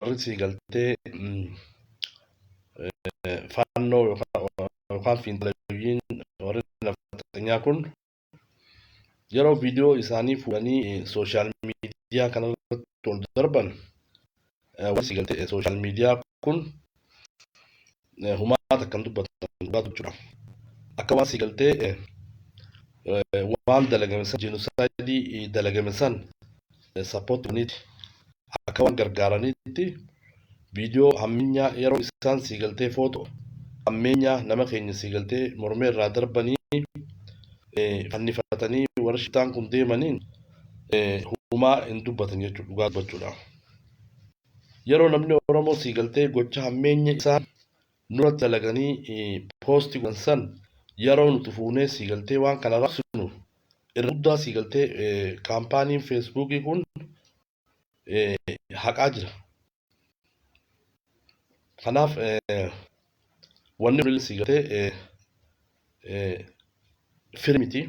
Warri sii galtee faannoo yookaan fiinxaleeyyiin, warri nafxanyaa kun yeroo viidiyoo isaanii fuudhanii social media kanarratti ol darban, warri sii galtee social media kun humaata kan dubbatan dhugaa jechuudha. Akka waan sii galtee waan dalagame san, genocide dalagame san support godhaniiti, akka waan gargaaraniitti viidiyoo hammeenyaa yeroo isaan sii galtee footoo hammeenyaa nama keenya sii galtee mormee irraa darbanii fannifatanii warri shiftaan kun deemaniin humaa hin dubbatan jechuudha dhugaa dubbachuudha. Yeroo namni Oromoo sii galtee gocha hammeenya isaan nurratti dalaganii post godhan san, yeroo nuti fuunee sii galtee waan kana raabsinu, irra guddaa sii galtee kaampaaniin Feesbuukii kun haqaa jira. Kanaaf wanni kun sii galtee firii miti.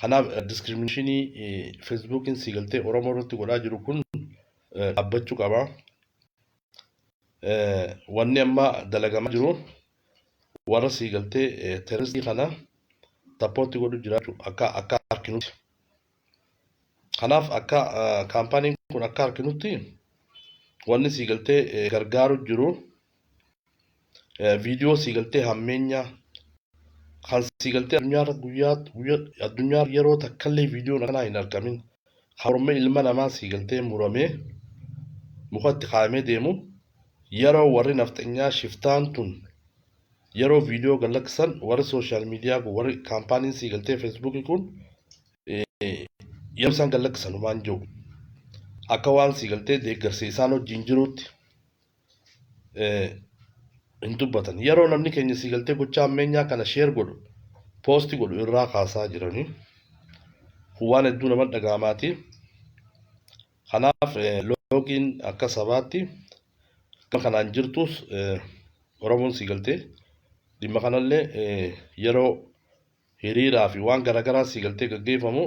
Kanaaf discrimination Feesbuukiin sii galtee Oromoo irratti godhaa jiru kun dhaabbachuu qaba. Wanni amma dalagamaa jiru warra sii galtee terroristii kana support godhu jira akka arginutti. Kanaaf akka kaampaaniin kun akka arginutti wanni sii galtee gargaaru jiru viidiyoo sii galtee hammeenya kan sii galtee addunyaa guyyaa addunyaa yeroo takkallee viidiyoon akkanaa hin argamin, morma ilma namaa sii galtee muramee mukatti kaa'amee deemu, yeroo warri nafxanyaa shiftaan tun yeroo viidiyoo gallakkisan, warri social media kun, warri kaampaaniin sii galtee Feesbuukii kun yeroo isaan gallakkisan waan jiru akka waan sii galtee deeggarsa isaan wajjin jirutti hin dubbatan. Yeroo namni keenya sii galtee gochaa ammeenyaa kana share godhu, post godhu irraa kaasaa jiranii. Kun waan hedduu nama dhaga'amaati. Kanaaf loogiin akka sabaatti gama kanaan jirtus Oromoon sii galtee dhimma kanallee yeroo hiriiraa fi waan garaagaraa sii galtee gaggeeffamu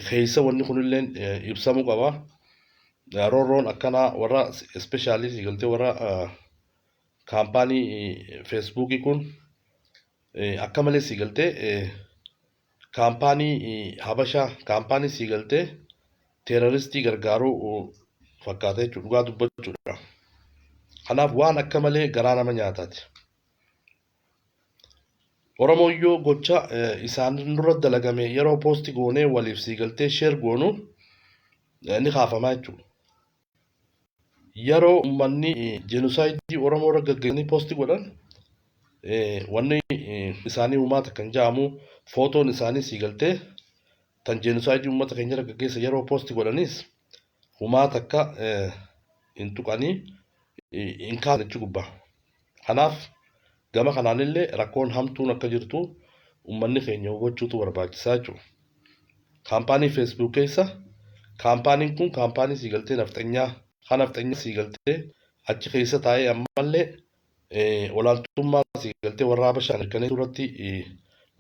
keessa wanni kunillee ibsamuu qaba. Roorroon akkanaa warra especially sii galtee warra kaampaanii Feesbuukii kun akka malee sii galtee kaampaanii Habashaa, kaampaanii sii galtee terroristii gargaaruu fakkaata jechuudha dhugaa dubbachuudha. Kanaaf waan akka malee garaa nama nyaataati. Oromoon yoo gocha isaan dura dalagame yeroo post goonee waliif sii galtee share goonu ni kaafamaa jechuudha. Yeroo uummanni genocide Oromoo irra gaggeessanii post godhan, wanni isaanii uumaata kan jedhamu footoon isaanii sii galtee tan genocide uummata keenya irra gaggeessa yeroo post godhanis humaa takka hin tuqanii hin kaasan jechuu gubbaa. Kanaaf gama kanaanillee rakkoon hamtuun akka jirtu uummanni keenya hubachuutu barbaachisaa jechuudha. Kaampaanii Facebook keessa kaampaaniin kun kaampaanii sii galtee nafxanyaa kan nafxanyaa sii galtee achi keessa taa'ee ammallee olaantummaa sii galtee warra Habashaan mirkaneessuu irratti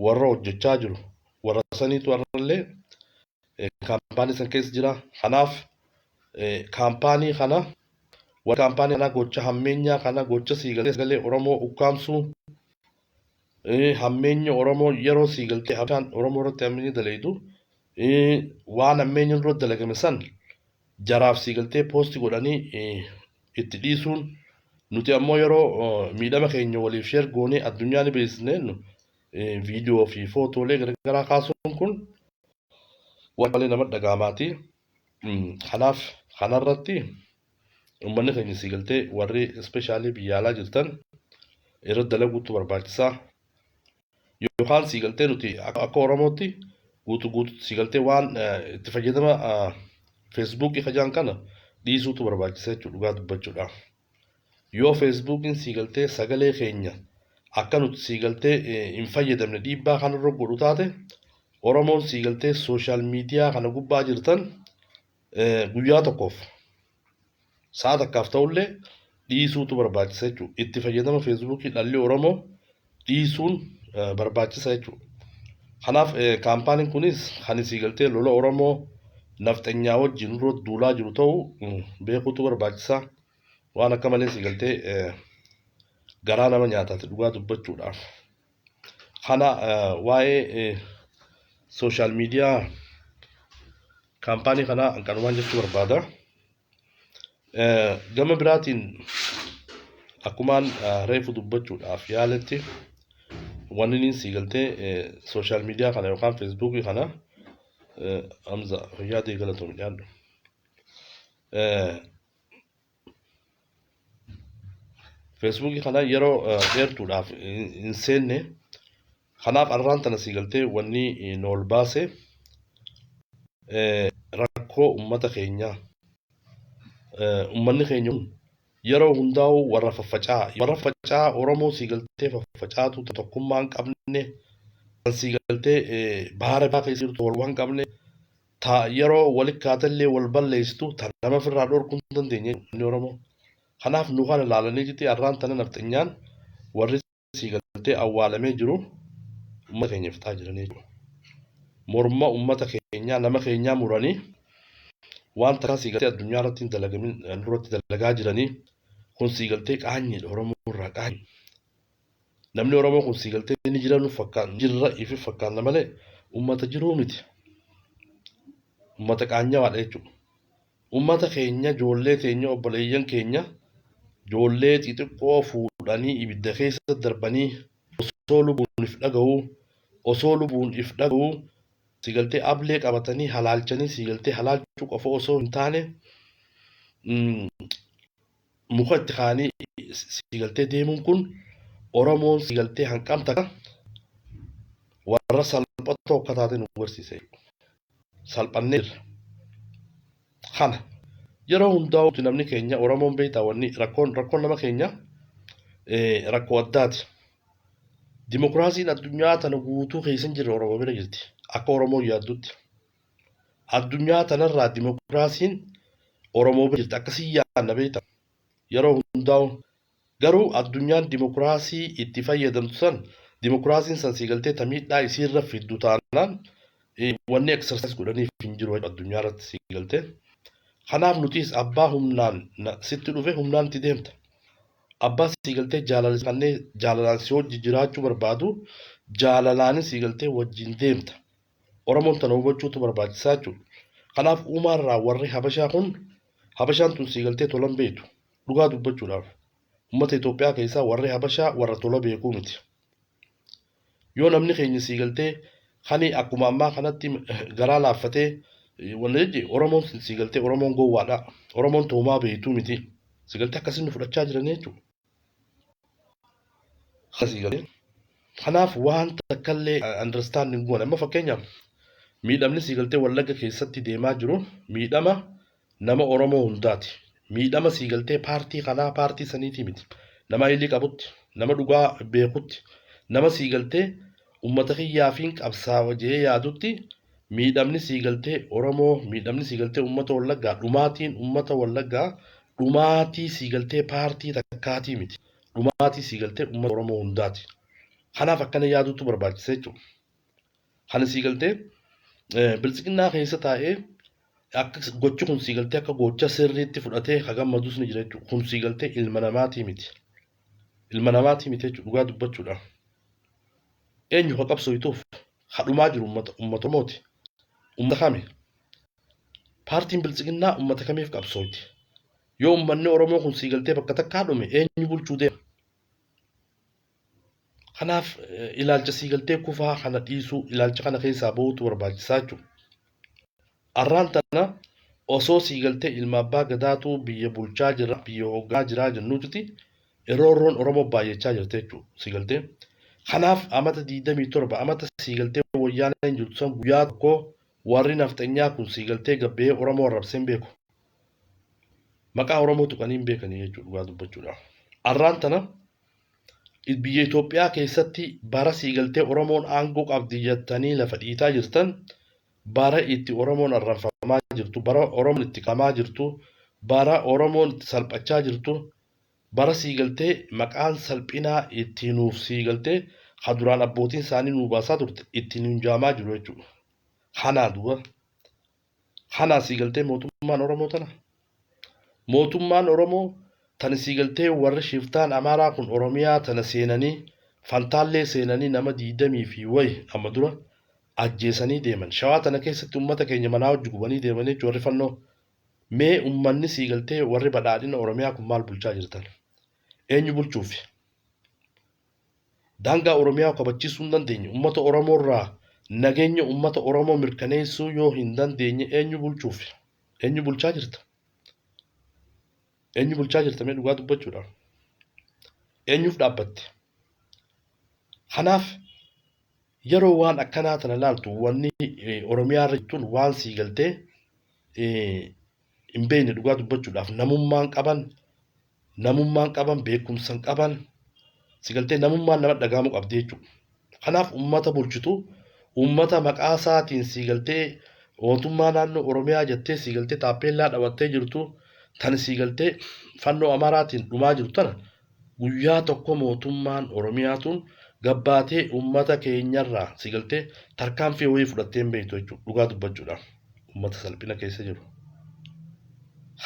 warra hojjechaa jiru warra saniitu har'allee kaampaanii san keessa jira. Kanaaf kaampaanii kana, warra kaampaanii kana gocha hammeenyaa kana, gocha sii galtee sagalee Oromoo ukkaamsuu, hammeenya Oromoo yeroo sii galtee Habashaan Oromoo irratti hammeenya dalaydu, waan hammeenya dura dalagame san jaraaf sii galtee post godhanii itti dhiisuun, nuti ammoo yeroo miidhama keenya waliif share goonee addunyaa ni beeksisne viidiyoo fi footoolee garaagaraa kaasuun kun waan malee nama dhaga'amaati. Kanaaf kanarratti uummanni keenya sii galtee warri especially biyya alaa jirtan irratti dalaguutu barbaachisaa. Yookaan sii galtee nuti akka Oromootti guutuu guutuutti sii galtee waan itti fayyadama Feesbuukii kajaan kana dhiisuutu barbaachisa jechuudha dhugaa dubbachuudha. Yoo Feesbuukiin sii galtee sagalee keenya akka nuti sii galtee hin fayyadamne dhiibbaa kanarra godhu taate, Oromoon sii galtee social media kana gubbaa jirtan guyyaa tokkoof sa'a takkaaf ta'ullee dhiisuutu barbaachisa jechuudha. Itti fayyadama Feesbuukii dhalli Oromoo dhiisuun barbaachisa jechuudha. Kanaaf kaampaaniin kunis kan sii galtee lola Oromoo nafxanyaa wajjin dura duulaa jiru ta'uu beekuutu barbaachisa. Waan akka malee si galtee garaa nama nyaataati dhugaa dubbachuudhaaf. Kana waa'ee social media kaampaanii kanaa kanumaan jechuu barbaada. Gama biraatiin akkumaan reefu dubbachuudhaaf yaaletti, wanni inni sii galtee social media kana yookaan feesbuukii kana, Hamza fayyaa ta'e, galatoomi, dhiyaadhu. Feesbuukii kana yeroo dheertuudhaaf hin seenne. Kanaaf arraan tana sii galtee wanni nu ol baase rakkoo ummata keenyaa. Ummanni keenya kun yeroo hundaa'u warra faffacaa, warra faffacaa Oromoo sii galtee faffacaatu, tokkummaa hin qabne, kan sii galtee baara biraa keessa jirtu wal waan qabne, ta yeroo wali kaatellee wal balleessitu, ta nama ofirraa dhorkuu hin dandeenye inni Oromoo. Kanaaf nu kana laalanii jirti arraan tana nafxanyaan warri sii galtee awwaalamee jiru ummata keenya fixaa jiranii jechuudha. Morma ummata keenyaa, nama keenyaa muranii waan takkaa sii galtee addunyaa irratti hin dalagamin duratti dalagaa jiranii. Kun sii galtee qaanyiidha, Oromoo irraa qaanyi. Namni Oromoo kun sii galtee ni jira nu fakkaan jirra ifi fakkaanna malee ummata jiruu miti. Ummata qaanyawaadha jechuudha. Ummata keenya, ijoollee teenya, obboleeyyan keenya, ijoollee xixiqqoo fuudhanii ibidda keessa darbanii osoo lubbuun if dhaga'uu, osoo lubbuun if dhaga'uu si galtee ablee qabatanii halaalchanii, si galtee halaalchuu qofa osoo hin taane muka itti kaa'anii si galtee deemuun kun Oromoon si galtee hanqam takka warra salphatoo akka taate nu agarsiisa. Salphannee jirra. Kana yeroo hundaa'u namni keenya Oromoon beektaa, wanni rakkoon nama keenya rakkoo addaati. Dimokiraasiin addunyaa tana guutuu keessa hin jirre Oromoo bira jirti. Akka Oromoon yaaddutti. Addunyaa tanarraa dimokiraasiin Oromoo bira jirti. Akkasii yaadna beektaa. Yeroo hundaa'u garuu addunyaan dimokiraasii itti fayyadamtu san, dimokiraasiin san sii galtee ta miidhaa isiirra fiddu taanaan wanni exercise godhaniif hin jiru addunyaa irratti sii galtee. Kanaaf nutis abbaa humnaan sitti dhufe humnaan itti deemta. Abbaa sii galtee jaalala kanneen jaalalaan si wajji jiraachuu barbaadu jaalalaanis sii galtee wajjin deemta. Oromoon tana hubachuutu barbaachisaa jechuudha. Kanaaf uumaarraa warri Habashaa kun, Habashaan tun sii galtee tolan beektu, dhugaa dubbachuudhaaf. Uummata Itoophiyaa keessaa warri Habashaa warra tola beekuu miti. Yoo namni keenya sii galtee kani akkuma ammaa kanatti garaa laaffatee wanna jechi, Oromoon sii galtee Oromoon gowwaadha. Oromoon toomaa beektuu miti. Sii galtee akkasiin nu fudhachaa jiran jechuudha. Sii galtee. Kanaaf waan takkallee understanding goone. Amma fakkeenyaaf miidhamni sii galtee Wallagga keessatti deemaa jiru miidhama nama Oromoo hundaati. Miidhama sii galtee paartii kanaa paartii saniitii miti. Nama ilii qabutti, nama dhugaa beekutti, nama sii galtee ummata kiyyaafiin qabsaawa jee yaadutti miidhamni sii galtee Oromoo, miidhamni sii galtee ummata Wallaggaa, dhumaatiin ummata Wallaggaa dhumaatii sii galtee paartii takkaatii miti. Dhumaatii sii galtee ummata Oromoo hundaati. Kanaaf akkana yaaduutu barbaachisa jechuudha. Kana sii galtee biltsiginnaa keessa taa'ee akka gochi kun sii galtee akka gocha sirriitti fudhatee ka gammadus ni jira jechuudha. Kun sii galtee ilma namaatii miti. Ilma namaatii miti jechuudha dhugaa dubbachuudha. Eenyu ka qabsooytuuf ka dhumaa jiru ummata ummata Oromooti. Ummata kami? Paartiin biltsiginnaa ummata kamiif qabsooyti? Yoo ummanni Oromoo kun sii galtee bakka takkaa dhume eenyu bulchuu deema? Kanaaf ilaalcha sii galtee kufaa kana dhiisuu, ilaalcha kana keessaa bahuutu barbaachisaa jechuudha. Arraan tana osoo sii galtee ilma abbaa gadaatu biyya bulchaa jira, biyya hoogganaa jira jennuuti roorroon Oromoo baay'achaa jirti jechuudha sii galtee. Kanaaf amata 27 amata sii galtee wayyaaneen jirtu san guyyaa tokko warri nafxanyaa kun sii galtee gabbee Oromoo arrabsee hin beeku. Maqaa Oromoo tuqanii hin beekanii jechuudha dhugaa dubbachuudhaaf. Arraan tana biyya Itoophiyaa keessatti bara sii galtee Oromoon aangoo qabdi jettanii lafa dhiitaa jirtan, bara itti Oromoon arrabfamaa jirtu, bara Oromoon itti qamaa jirtu, bara Oromoon itti salphachaa jirtu, bara sii galtee maqaan salphinaa itti nuuf sii galtee ka duraan abbootiin isaanii nuu baasaa turte itti nuun jaamaa jiru jechuudha. Kanaa duuba. Kanaa sii galtee mootummaan Oromoo tana. Mootummaan Oromoo Tan sii galtee warri shiftaan Amaaraa kun Oromiyaa tana seenanii Fantaallee seenanii nama diidamii fi wayi amma dura ajjeesanii deeman. Shawaa tana keessatti ummata keenya manaa wajji gubanii deeman jechuun warri fannoo. Mee ummanni sii galtee warri badhaadhina Oromiyaa kun maal bulchaa jirtan? Eenyu bulchuufi? Daangaa Oromiyaa kabachiisuu hin dandeenye. Ummata Oromoo irraa nageenya ummata Oromoo mirkaneessuu yoo hin dandeenye eenyu bulchuufi? Eenyu bulchaa jirta? Eenyu bulchaa jirta mee dhugaa dubbachuudhaaf? Eenyuuf dhaabbatte? Kanaaf yeroo waan akkanaa tana laaltu wanni Oromiyaa irra jirtuun waan sii galtee hin beekne dhugaa dubbachuudhaaf namummaan qaban namummaan qaban beekumsa hin qaban si galtee namummaan nama dhagahamuu qabdi jechuudha. Kanaaf uummata bulchitu uummata maqaa isaatiin sii galtee mootummaa naannoo Oromiyaa jettee sii galtee taappeellaa dhabattee jirtu tan sii galtee fannoo Amaaraatiin dhumaa jirtu tana guyyaa tokko mootummaan Oromiyaa tun gabbaatee uummata keenyarraa sii galtee tarkaanfii wayii fudhattee hin beektu jechuudha dhugaa dubbachuudhaaf uummata salphina keessa jiru.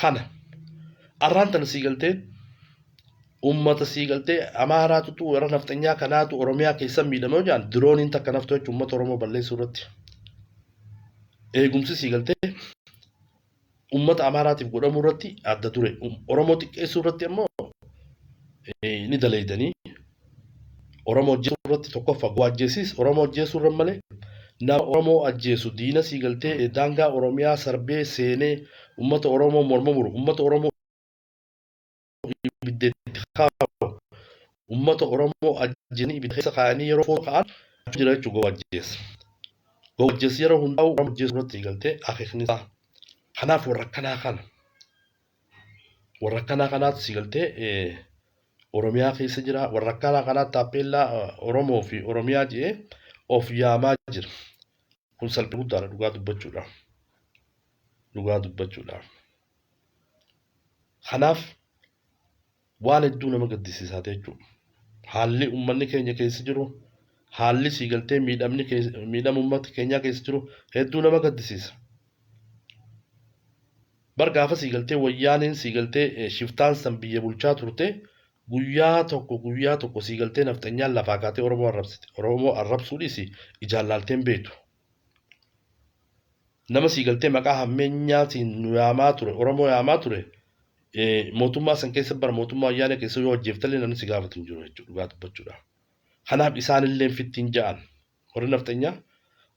Kana arraan tana sii galtee Ummata sii galtee Amaaraatutu warra nafxanyaa kanaatu Oromiyaa keessa miidhame yoo jedhan dirooniin takka naftu jechuun ummata Oromoo balleessuu irratti. Eegumsi sii galtee ummata Amaaraatiif godhamuu irratti adda dure. Oromoo xiqqeessuu irratti ammoo ni daleeydanii. Oromoo ajjeesuu irratti tokkoffaa gowwaa ajjeesiis Oromoo ajjeesuu irra malee nama Oromoo ajjeesu diina sii galtee daangaa Oromiyaa sarbee seenee ummata Oromoo morma muru ummata Oromoo ibidda itti kaa'u ummata Oromoo ajjeesanii ibidda keessa kaa'anii yeroo foon ka'an jira jechuudha gowwaa ajjeessa. Gowwaa ajjeessi yeroo hundaa'u Oromoo ajjeesuu irratti galtee akeekni isaa. Kanaaf warra akkanaa kana warra akkanaa kanaatu si galtee Oromiyaa keessa jira warra akkanaa kanaatu taappeellaa Oromoo fi Oromiyaa jedhee of yaamaa jira. Kun salphina guddaadha dhugaa dubbachuudhaaf. Dhugaa dubbachuudhaaf. Kanaaf waan hedduu nama gaddisiisaa jechuudha. Haalli uummanni keenya keessa jiru, haalli sii galtee miidhamni miidhama uummata keenyaa keessa jiru hedduu nama gaddisiisa. Bar gaafa sii galtee wayyaaneen sii galtee shiftaan san biyya bulchaa turte guyyaa tokko guyyaa tokko sii galtee nafxanyaan lafaa kaatee Oromoo arrabsite. Oromoo arrabsuu dhiisi ijaan laaltee hin beektu. Nama sii galtee maqaa hammeenyaatiin nu yaamaa ture, Oromoo yaamaa ture, mootummaa san keessa bara mootummaa wayyaanee keessa yoo ajjeeftallee namni si gaafatu hin jiru jechuudha dhugaa dubbachuudhaaf. Kanaaf isaanillee fittiin ja'an warri nafxanyaa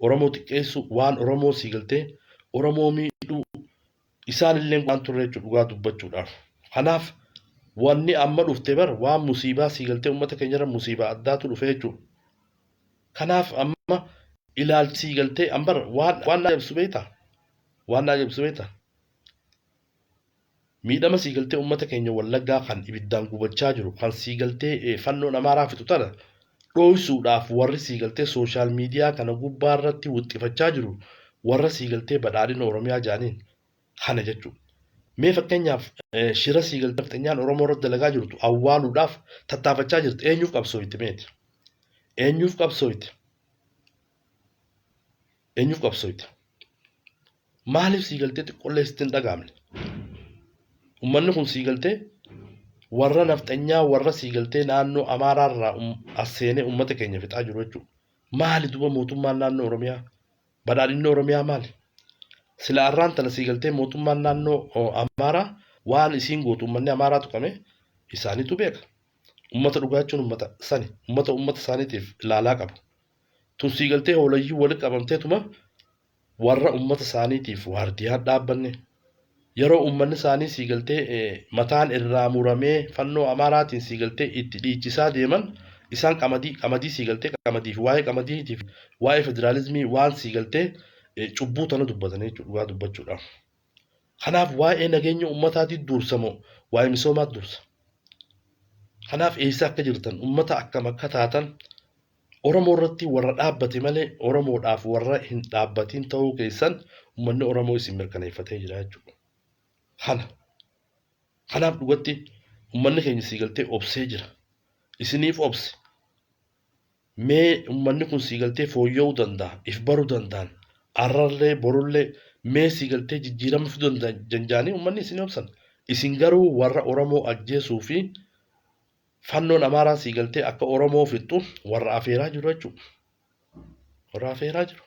Oromoo xiqqeessuu waan Oromoo sii galtee Oromoo miidhuu isaanillee waan turre jechuudha dhugaa dubbachuudhaaf. Kanaaf wanni amma dhufte bar waan musiibaa sii galtee uummata keenyarra musiibaa addaatu dhufe jechuudha. Kanaaf amma ilaalchi sii galtee an bar waan waan na ajaa'ibsu beektaa? Waan na ajaa'ibsu beektaa? Miidhama sii galtee uummata keenya Wallaggaa kan ibiddaan gubachaa jiru kan sii galtee fannoon Amaaraa fixu tana dhooysuudhaaf warri sii galtee sooshaal miidiyaa kana gubbaa irratti wixxifachaa jiru warra sii galtee badhaadhina Oromiyaa jaaniin kana jechuudha. Mee fakkeenyaaf shira sii galtee nafxanyaan Oromoo irratti dalagaa jirtu awwaaluudhaaf tattaafachaa jirti eenyuuf qabsooyte meeti? Eenyuuf qabsooyte? Eenyuuf qabsooyte? Maaliif sii galtee xiqqollee sitti hin dhaga'amne? Uummanni kun sii galtee warra nafxanyaa warra sii galtee naannoo Amaaraa irraa as seenee uummata keenya fixaa jiru jechuudha. Maali duba mootummaan naannoo Oromiyaa? Badhaadhinni Oromiyaa maali? Sila arraan tana sii galtee mootummaan naannoo Amaaraa waan isiin gootu uummanni Amaaraa tuqame isaaniitu beeka. Uummata dhugaa jechuun uummata sani. Uummata uummata isaaniitiif ilaalaa qabu. Tun sii galtee hoolayyii walitti qabamteetuma warra uummata isaaniitiif waardiyaan dhaabbanne. Yeroo uummanni isaanii sii galtee mataan irraa muramee fannoo Amaaraatiin sii galtee itti dhiichisaa deeman isaan qamadii qamadii sii galtee qamadii fi waa'ee qamadiitii fi waa'ee federaalizimii waan sii galtee cubbuu tana dubbatan jechuudha dhugaa dubbachuudhaaf. Kanaaf waa'ee nageenya uummataatii dursa moo waa'ee misoomaa dursa? Kanaaf eessa akka jirtan uummata akkam akka taatan Oromoo irratti warra dhaabbate malee Oromoodhaaf warra hin dhaabbatiin ta'uu keessan uummanni Oromoo isin mirkaneeffatee jira jechuudha. Kana. Kanaaf dhugatti uummanni keenya sii galtee obsee jira. Isiniif obse. Mee uummanni kun sii galtee fooyya'uu danda'a, if baruu danda'an. Arrallee borullee mee sii galtee jijjiirama fiduu danda'an janjaanii uummanni isin obsan. Isin garuu warra Oromoo ajjeesuu fi fannoon Amaaraa sii galtee akka Oromoo fixxu warra afeeraa jiru jechuudha. Warra afeeraa jiru.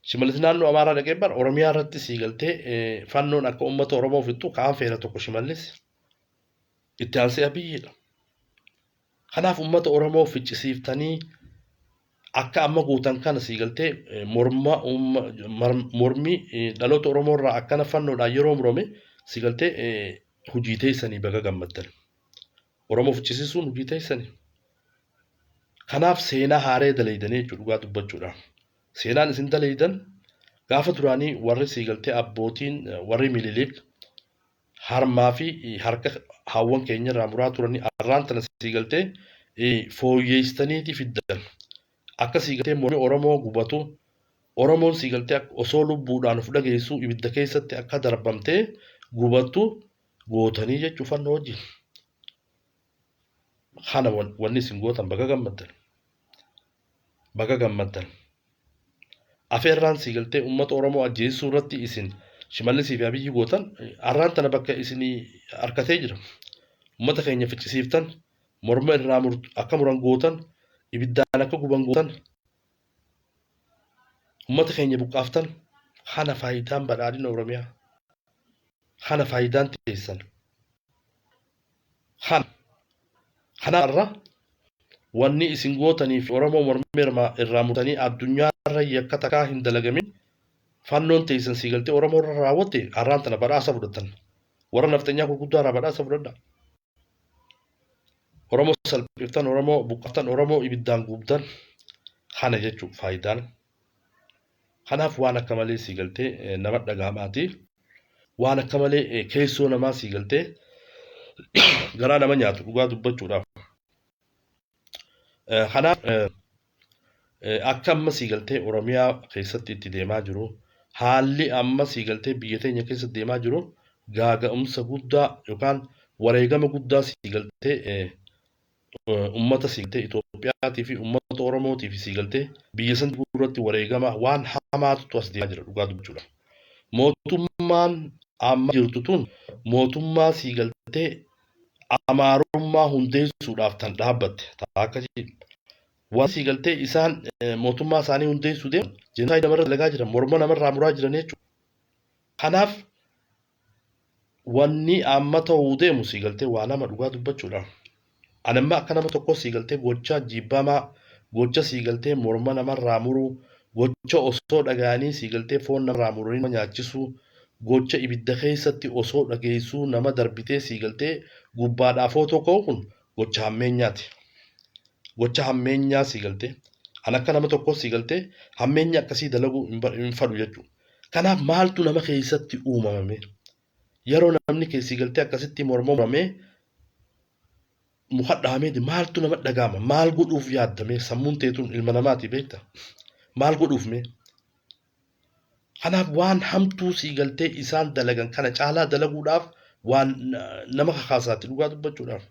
Shimallis naannoo Amaaraa dhaqee bara Oromiyaa irratti sii galtee fannoon akka uummata Oromoo fixxu kaan feera tokko Shimallis. Itti aansee Abiyyiidha. Kanaaf uummata Oromoo ficcisiiftanii akka amma gootan kana sii galtee morma mormi dhaloota Oromoo irraa akkana fannoodhaan yeroo murame sii galtee hojii teessanii baga gammaddan. Oromoo ficcisiisuun hojii teessanii. Kanaaf seenaa haaree dalaydanii jechuudha dhugaa dubbachuudhaan. Seenaan isin dalaydan gaafa duraanii warri sii galtee abbootiin warri Mililik harmaa fi harka haawwan keenya irraa muraa turanii arraan tana sii galtee fooyyeessitaniiti fiddan. Akka sii galtee mormi Oromoo gubatu Oromoon sii galtee akka osoo lubbuudhaan of dhageessuu ibidda keessatti akka darbamtee gubattu gootanii jechuu fannoo wajjin. Kana wanni isin gootan baga gammaddan. Baga gammaddan. Afeerraan sii galtee uummata Oromoo ajjeesisuu irratti isin Shimallisii fi Abiyyi gootan arraan tana bakka isinii harkatee jira. Uummata keenya ficcisiiftan, morma irraa akka muran gootan, ibiddaan akka guban gootan, uummata keenya buqqaaftan kana faayidaan badhaadhina Oromiyaa. Kana faayidaan teessan. Kana. Kanaaf har'a wanni isin gootanii fi Oromoo mormii irraa murtanii addunyaa irra yakka takkaa hin dalagamin fannoon teessan sii galtee Oromoo irra raawwatte har'aan tana badhaasa fudhattan. Warra nafxanyaa gurguddaa irraa badhaasa fudhadha. Oromoo salphiftan, Oromoo buqqaftan, Oromoo ibiddaan gubdan kana jechuun faayidaan. Kanaaf waan akka malee sii galtee nama dhagahamaati. Waan akka malee keessoo namaa sii galtee garaa nama nyaatu dhugaa dubbachuudhaaf. Kanaaf akka amma sii galtee Oromiyaa keessatti itti deemaa jiru haalli amma sii galtee biyya teenya keessatti deemaa jiru gaaga'umsa guddaa yookaan wareegama guddaa sii galtee ummata sii galtee Itoophiyaatii fi ummata Oromootii fi sii galtee biyya san irratti wareegama waan hamaatu as deemaa jira dhugaa dubbachuudhaaf. Mootummaan amma jirtu tun mootummaa sii galtee Amaarummaa hundeessuudhaaf tan dhaabbatte akkasii. Waan sii galtee isaan mootummaa isaanii hundeessuu deeman jenosaayidii namarra dalagaa jiran morma namarraa muraa jiran jechuudha. Kanaaf wanni amma ta'uu deemu sii galtee waa nama dhugaa dubbachuudhaaf. Ani amma akka nama tokkoo sii galtee gocha jibbamaa gocha sii galtee morma namarraa muruu gocha osoo dhaga'anii sii galtee foon namarraa muranii nama nyaachisuu gocha ibidda keessatti osoo dhageessuu nama darbitee sii galtee gubbaadhaa footoo ka'u kun gocha hammeenyaati. Gocha hammeenyaa sii galtee. Ani akka nama tokkoo sii galtee hammeenya akkasii dalaguu hin fadhu jechuudha. Kanaaf maaltu nama keessatti uumamame? Yeroo namni kee sii galtee akkasitti morma muramee muka dhahamee maaltu nama dhaga'ama? Maal godhuuf yaaddame? Sammuun teetuun ilma namaati beekta. Maal godhuuf mee? Kanaaf waan hamtuu sii galtee isaan dalagan kana caalaa dalaguudhaaf waan nama kakaasaatti dhugaa dubbachuudhaaf.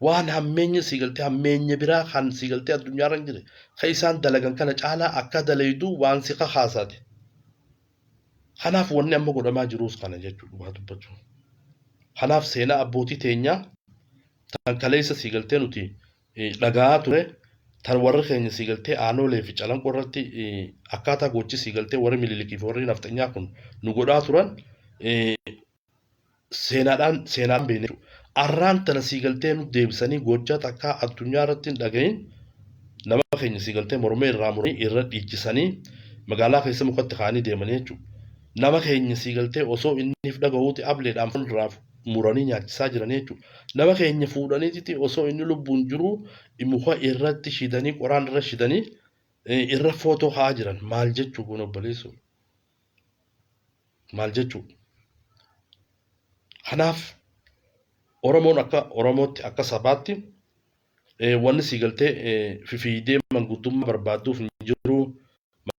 Waan hammeenya sii galtee hammeenya biraa kan sii galtee addunyaarra hin jirre kan isaan dalagan kana caalaa akka dalaydu waan si kakaasaati. Kanaaf wanni amma godhamaa jiruus kana jechuudha dhugaa dubbachuun. Kanaaf seenaa abbootii teenyaa tan kaleessa sii galtee nuti dhaga'aa ture tan warri keenya sii galtee Aanolee fi Calanqoo irratti akkaataa gochi sii galtee warri Mililikii fi warri nafxanyaa kun nu godhaa turan seenaadhaan seenaan beekne jechuudha. Arraan tana sii galtee nu deebisanii gocha takkaa addunyaa irratti hin dhagahin nama keenya sii galtee morma irraa muranii irra dhiichisanii magaalaa keessa mukatti kaa'anii deemanii jechuudha. Nama keenya sii galtee osoo inni dhagahuuti ableedhaan foon irraa muranii nyaachisaa jiranii jechuudha. Nama keenya fuudhaniititi osoo inni lubbuun jiru muka irratti shidanii qoraan irra shidanii irra footoo kaa'aa jiran maal jechuu kun obboleessoo? Maal jechuu? Kanaaf Oromoon akka Oromootti akka sabaatti wanni sii galtee fifiidee manguddummaa barbaadduuf hin jiru.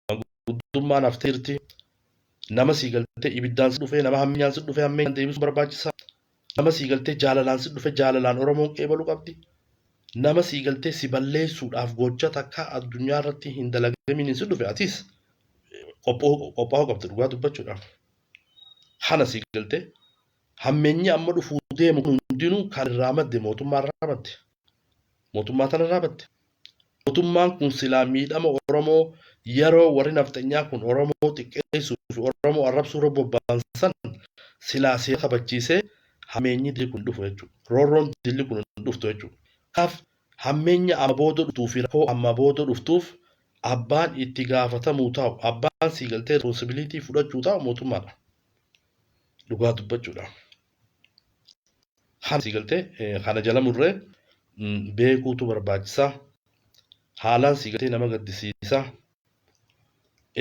Manguddummaan haftee jirti. Nama sii galtee ibiddaan si dhufee nama hammeenyaan si dhufee hammeenyaan deebisuun barbaachisaa. Nama sii galtee jaalalaan si dhufe jaalalaan Oromoon qeebaluu qabdi. Nama sii galtee si balleessuudhaaf gocha takka addunyaa irratti hin dalagamiin si dhufe atis qophaa'uu qabdi dhugaa dubbachuudhaaf. Kana sii galtee hammeenyi amma dhufuu deemu kun hundinuu kan irraa madde mootummaa irraa madde. Mootummaa tana irraa madde. Mootummaan kun silaa miidhama Oromoo yeroo warri nafxanyaa kun Oromoo xiqqeessuu fi Oromoo arrabsuu irra bobba'an san silaa seera kabachiisee hammeenyi dilli kun hin dhufu jechuudha. Roorroon dilli kun hin dhuftu jechuudha. Kanaaf hammeenya amma booda dhuftuu fi rakkoo amma booda dhuftuuf abbaan itti gaafatamuu taa'u, abbaan sii galtee responsibility fudhachuu taa'u mootummaadha. Dhugaa dubbachuudha. Kana sii galtee kana jala murree beekuutu barbaachisa. Haalaan sii galtee nama gaddisiisa.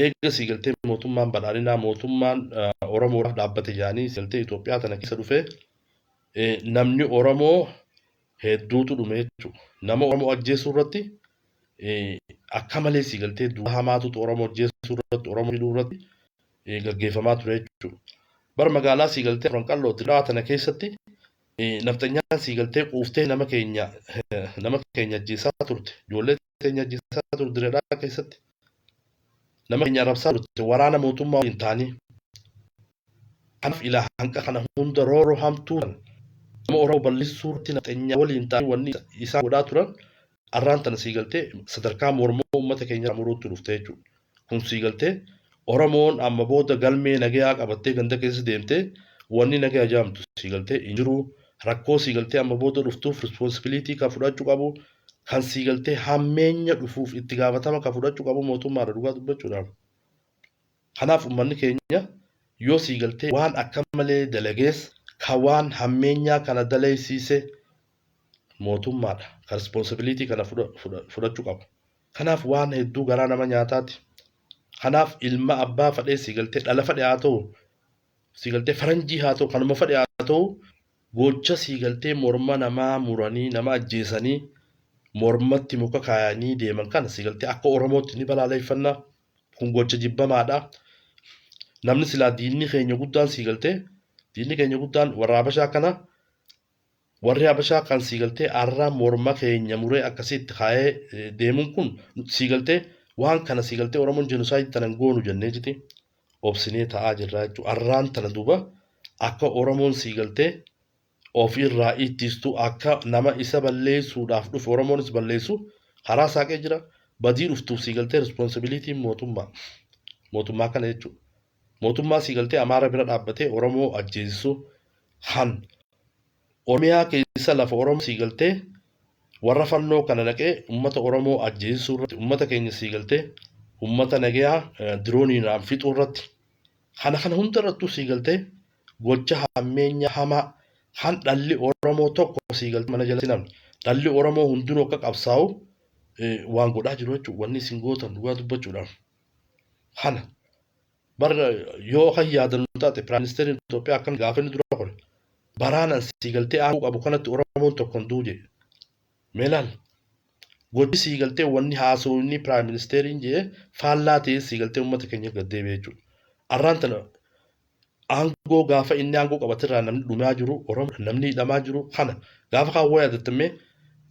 Eega sii galtee mootummaan badhaadhinaa mootummaan Oromoodhaaf dhaabbate jedhanii sii galtee Itoophiyaa tana keessa dhufee namni Oromoo hedduutu dhume jechuudha. Nama Oromoo ajjeesuu irratti akka malee sii galtee duula hamaatutu Oromoo ajjeesuu irratti Oromoo hidhuu irratti gaggeeffamaa ture jechuudha. Bar magaalaa sii galtee Afran Qalloo Dirraa tana keessatti nafxanyaan sii galtee quuftee nama keenya ajjeesaa turte. Ijoollee teenya ajjeesaa turte Dirreedhaa keessatti. Nama keenya arrabsaa turte waraana mootummaa waliin ta'anii. Kanaaf ilaa hanqa kana hunda rooroo hamtuu kana nama Oromoo balleessuu irratti nafxanyaa waliin ta'anii wanni isaan godhaa turan arraan tana sii galtee sadarkaa mormoo uummata keenya muruutti dhufte jechuudha. Kun sii galtee Oromoon amma booda galmee nagayaa qabattee ganda keessa deemtee wanni nagaya jaamtu sii galtee hin jiru. Rakkoo sii galtee amma booda dhuftuuf responsibility kan fudhachuu qabu kan sii galtee hammeenya dhufuuf itti gaafatama kan fudhachuu qabu mootummaadha dhugaa dubbachuudhaan. Kanaaf uummanni keenya yoo sii galtee waan akka malee dalagees ka waan hammeenyaa kana daleessiise mootummaadha. Ka responsibility kana fudhachuu qabu. Kanaaf waan hedduu garaa nama nyaataati. Kanaaf ilma abbaa fadhee sii galtee dhala fadhe haa ta'u sii galtee faranjii haa ta'u kanuma fadhe haa ta'u gocha sii galtee morma namaa muranii nama ajjeesanii mormatti muka kaayanii deeman kana sii galtee akka Oromootti ni balaaleffannaa. Kun gocha jibbamaadha. Namni silaa diinni keenya guddaan sii galtee diinni keenya guddaan warra Habashaa kana. Warri Habashaa kan sii galtee arra morma keenya muree akkasitti kaayee deemuun kun sii galtee waan kana sii galtee Oromoon genocide tanan goonu jennee jiti obsinee ta'aa jirra jechuudha. Arraan tana duuba akka Oromoon sii galtee ofirraa ittistu akka nama isa balleessuudhaaf dhufe Oromoonis balleessu karaa saaqee jira. Badii dhuftuuf sii galtee responsibilityn mootummaa. Mootummaa kana jechuudha. Mootummaa sii galtee Amaara bira dhaabbatee Oromoo ajjeesisu han Oromiyaa keessa lafa Oromoo sii galtee warra fannoo kana naqee uummata Oromoo ajjeesisuu irratti uummata keenya sii galtee uummata nagayaa dirooniidhaan fixuu irratti kana hunda irrattuu sii galtee gocha hammeenya hamaa kan dhalli Oromoo tokko sii galtee mana jalatti namni dhalli Oromoo hundinuu akka qabsaa'u waan godhaa jiru jechuudha. Wanni isin gootan dhugaa dubbachuudhaan kana bar yoo kan yaadannu taate prime ministeriin Itoophiyaa akkam gaafa inni dura kore baraan an sii galtee aangoo qabu kanatti Oromoon tokko hin du'u jedhe. Mee laal gochi sii galtee wanni haasa'u inni prime ministeriin jedhe faallaa ta'ee sii galtee uummata keenya gad deebi'e jechuudha. Arraan tana aangoo gaafa inni aangoo qabatirraa namni dhumaa jiru Oromoo namni hidhamaa jiru kana gaafa kaan waa yaadattammee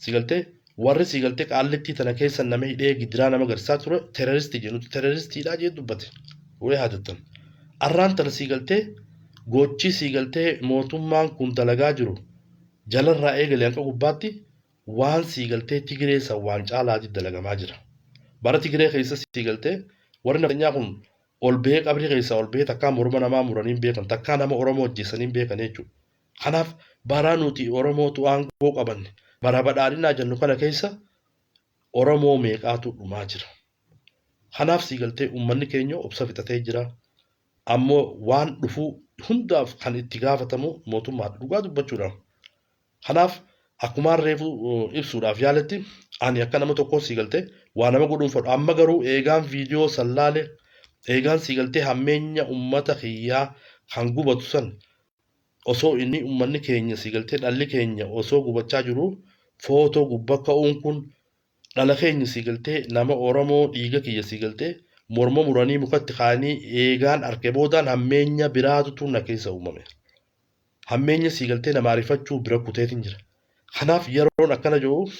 sii galtee warri sii galtee qaallittii tana keessa nama hidhee gidiraa nama garsiisaa ture terroristii jedhu nuti terroristiidhaa jee dubbate waa yaadattan. Arraan tana sii galtee gochi sii galtee mootummaan kun dalagaa jiru jalarraa eegalee hanga gubbaatti waan sii galtee Tigiree san waan caalaati dalagamaa jira. Bara Tigiree keessa sii galtee warri nafxanyaa kun ol bahee qabrii keessaa ol bahee takkaa morma namaa muranii hin beekan takkaa nama Oromoo ajjeesanii hin beekan jechuudha. Kanaaf bara nuti Oromootu aangoo qabanne bara badhaadhinaa jennu kana keessa Oromoo meeqaatu dhumaa jira. Kanaaf sii galtee uummanni keenya obsa fixatee jira. Ammoo waan dhufuu hundaaf kan itti gaafatamu mootummaadha. Dhugaa dubbachuudhaan. Kanaaf akkumaan reefu ibsuudhaaf yaaletti ani akka nama tokkoo sii galtee waa nama godhuun fedhu. Amma garuu eegaan viidiyoo san laale eegaan sii galtee hammeenya uummata kiyyaa kan gubatu san osoo inni uummanni keenya sii galtee dhalli keenya osoo gubachaa jiru footoo gubbaa ka'uun kun dhala keenya sii galtee nama Oromoo dhiiga kiyya sii galtee morma muranii mukatti kaa'anii eegaan arke boodaan hammeenya biraatutu na keessa uumame. Hammeenya sii galtee nama ariifachuu bira kuteetiin jira. Kanaaf yeroon akkana jiru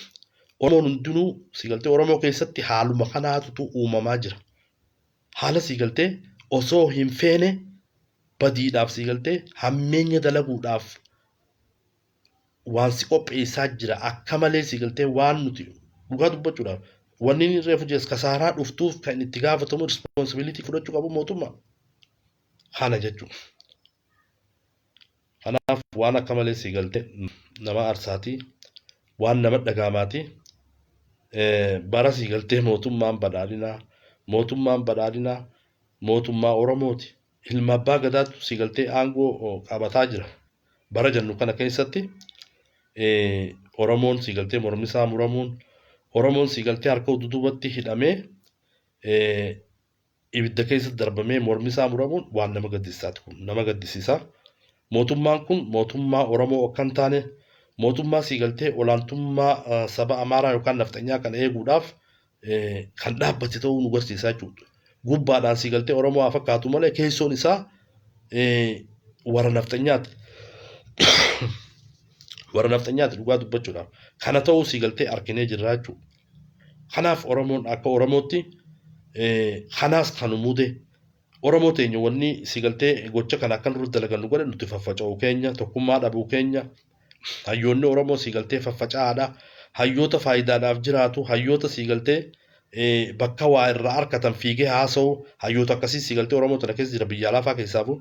Oromoon hundinuu sii galtee Oromoo keessatti haaluma kanaatutu uumamaa jira. Haala sii galtee osoo hin feene Badiidhaaf sii galtee hammeenya dalaguudhaaf waan si qopheessaa jira akka malee sii galtee waan nuti dhugaa dubbachuudhaaf wanni inni reefu jees kasaaraa dhuftuuf kan itti gaafatamu responsibility fudhachuu qabu mootummaa kana jechuudha. Kanaaf waan akka malee sii galtee nama arsaatii waan nama dhagaamaati. Bara sii galtee mootummaan badhaadhinaa mootummaan badhaadhinaa mootummaa Oromooti. Ilma abbaa gadaatu sii galtee aangoo qabataa jira. Bara jennu kana keessatti Oromoon sii galtee mormisaa muramuun Oromoon sii galtee harka dudubatti hidhamee ibidda keessa darbamee mormisaa muramuun waan nama gaddisiisaati kun nama gaddisiisa. Mootummaan kun mootummaa Oromoo akka hin taane mootummaa sii galtee olaantummaa saba Amaaraa yookaan nafxanyaa kana eeguudhaaf kan dhaabbate ta'uu nu agarsiisa jechuudha. Gubbaadhaan sii galtee Oromoo haa fakkaatu malee keessoon isaa warra nafxanyaati. Warra nafxanyaati dhugaa dubbachuudhaaf. Kana ta'uu sii galtee arginee jirra jechuudha. Kanaaf Oromoon akka Oromootti kanaas kan mude Oromoo teenya wanni si galtee gocha kana akka nurra dalagan nu godhe nuti faffaca'uu keenya tokkummaa dhabuu keenya hayyoonni Oromoo si galtee faffaca'aadha. Hayyoota faayidaadhaaf jiraatu hayyoota si galtee bakka waa irraa argatan fiigee haasa'u hayyoota akkasii si galtee Oromoo tana keessa jira biyya alaafaa keessaafu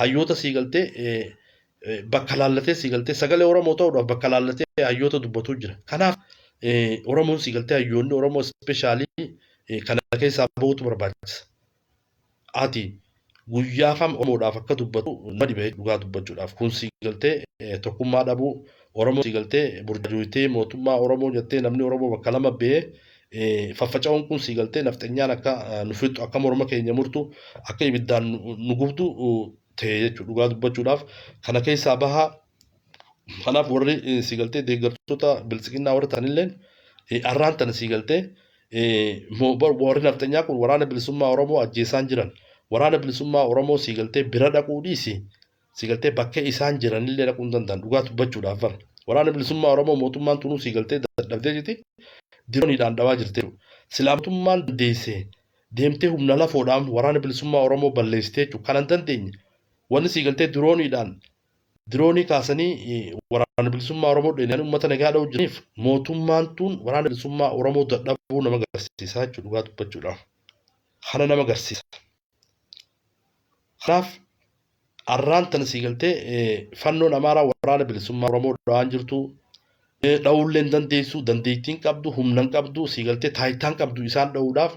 hayyoota si galtee bakka laallatee si galtee sagalee Oromoo ta'uudhaaf bakka laallatee hayyoota dubbatu jira. Kanaaf Oromoon si galtee hayyoonni Oromoo especially kana keessaa bahuutu barbaachisa. Ati guyyaa kam Oromoodhaaf akka dubbatu nama dhibe dhugaa dubbachuudhaaf kun si galtee tokkummaa dhabuu Oromoo si galtee burjaajoytee mootummaa Oromoo jettee namni Oromoo bakka lama ba'ee faffaca'uun kun si galtee nafxanyaan akka nu fixxu akka morma keenya murtu akka ibiddaan nu gubdu ta'e jechuudha dhugaa dubbachuudhaaf kana keessaa bahaa. Kanaaf warri si galtee deeggartoota biltsiginnaa warri ta'anilleen arraan tana si galtee warri nafxanyaa kun waraana bilisummaa Oromoo ajjeesaan jiran waraana bilisummaa Oromoo si galtee bira dhaquu dhiisi si galtee bakka isaan jiranillee dhaquu hin danda'an dhugaa dubbachuudhaaf bara. Waraana bilisummaa Oromoo mootummaan tunuu si galtee dadhabdee jirti dirooniidhaan dhawaa jirti. Silaa mootummaan dandeessee deemtee humna lafoodhaan waraana bilisummaa Oromoo balleessitee jechuudha. Kana hin dandeenye. Wanni sii galtee dirooniidhaan diroonii kaasanii waraana bilisummaa Oromoo dheenyanii uummata nagaa dha'uu jiraniif mootummaan tun waraana bilisummaa Oromoo dadhabuu nama agarsiisa jechuudha dhugaa dubbachuudhaaf. Kana nama agarsiisa. Kanaaf arraan tana sii galtee fannoon Amaaraa waraana bilisummaa Oromoo dhawaan jirtu dha'uullee hin dandeessu dandeettiin qabdu humna hin qabdu sii galtee taayitaan qabdu isaan dha'uudhaaf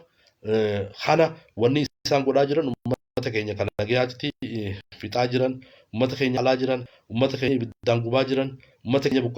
kana wanni isaan godhaa jiran uummata keenya kan nagayaatti fixaa jiran uummata keenya alaa jiran uummata keenya ibiddaan gubaa jiran uummata keenya buqqaa